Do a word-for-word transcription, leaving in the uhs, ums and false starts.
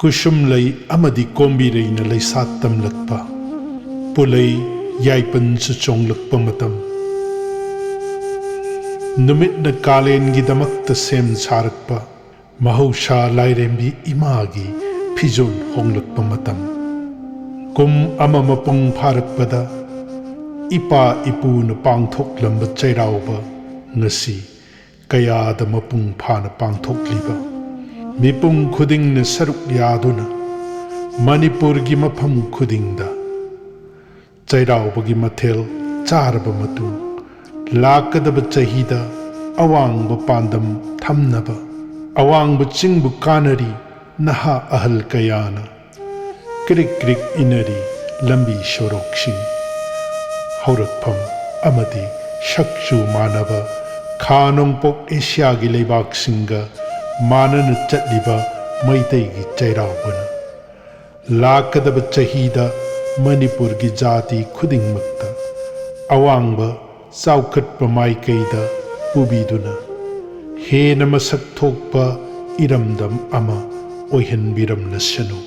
ꯀꯨꯁꯨꯝꯂꯩ ꯑꯃꯗꯤ ꯀꯣꯝꯕꯤꯔꯩꯅ ꯂꯩꯁꯥ ꯇꯝꯂꯛꯄ, ꯄꯨꯂꯩ ꯌꯥꯏꯄꯟꯁꯨ ꯆꯣꯡꯂꯛꯄ ꯃꯇꯝ, ꯅꯨꯃꯤꯠꯅ ꯀꯥꯂꯦꯟꯒꯤꯗꯃꯛꯇ ꯁꯦꯝ ꯁꯥꯔꯛꯄ, ꯃꯍꯧꯁꯥ ꯂꯥꯏꯔꯦꯝꯕꯤ ꯏꯃꯥꯒꯤ ꯐꯤꯖꯣꯜ ꯍꯣꯡꯂꯛꯄ ꯃꯇꯝ, ꯀꯨꯝ ꯑꯃ ꯃꯄꯨꯡ ꯐꯥꯔꯛꯄꯗ ꯏꯄꯥ ꯏꯄꯨꯅ ꯄꯥꯡꯊꯣꯛꯂꯝꯕ ꯆꯩꯔꯥꯎꯕ ꯉꯁꯤ ꯀꯌꯥꯗ ꯃꯄꯨꯡ ꯐꯥꯅ ꯄꯥꯡꯊꯣꯛꯂꯤꯕ, ꯃꯤꯄꯨꯝ ꯈꯨꯗꯤꯡꯅ ꯁꯔꯨꯛ ꯌꯥꯗꯨꯅ ꯃꯅꯤꯄꯨꯔꯒꯤ ꯃꯐꯝ ꯈꯨꯗꯤꯡꯗ ꯆꯩꯔꯥꯎꯕꯒꯤ ꯃꯊꯦꯜ ꯆꯥꯔꯕ ꯃꯇꯨꯡ, ꯂꯥꯛꯀꯗꯕ ꯆꯍꯤꯗ ꯑꯋꯥꯡꯕ ꯄꯥꯟꯗꯝ ꯊꯝꯅꯕ ꯑꯋꯥꯡꯕ ꯆꯤꯡꯕꯨ ꯀꯥꯅꯔꯤ ꯅꯍꯥ ꯑꯍꯜ ꯀꯌꯥꯅ꯫ ꯀ꯭ꯔꯤꯛ ꯀ꯭ꯔꯤꯛ ꯏꯟꯅꯔꯤ ꯂꯝꯕꯤ ꯁꯣꯔꯣꯛꯁꯤꯡ꯫ ꯍꯧꯔꯛꯐꯝ ꯑꯃꯗꯤ ꯁꯛꯆꯨ ꯃꯥꯟꯅꯕ ꯈꯥ ꯅꯣꯡꯄꯣꯛ ꯑꯦꯁꯤꯌꯥꯒꯤ ꯂꯩꯕꯥꯛꯁꯤꯡꯒ ꯃꯥꯟꯅꯅ ꯆꯠꯂꯤꯕ ꯃꯩꯇꯩꯒꯤ ꯆꯩꯔꯥꯎꯕꯅ ꯂꯥꯛꯀꯗꯕ ꯆꯍꯤꯗ ꯃꯅꯤꯄꯨꯔꯒꯤ ꯖꯥꯇꯤ ꯈꯨꯗꯤꯡꯃꯛꯇ ꯑꯋꯥꯡꯕ ꯆꯥꯎꯈꯠꯄ ꯃꯥꯏꯀꯩꯗ ꯄꯨꯕꯤꯗꯨꯅ ꯍꯦꯟꯅ ꯃꯁꯛ ꯊꯣꯛꯄ ꯏꯔꯝꯗꯝ ꯑꯃ ꯑꯣꯏꯍꯟꯕꯤꯔꯝꯂꯁꯅꯨ꯫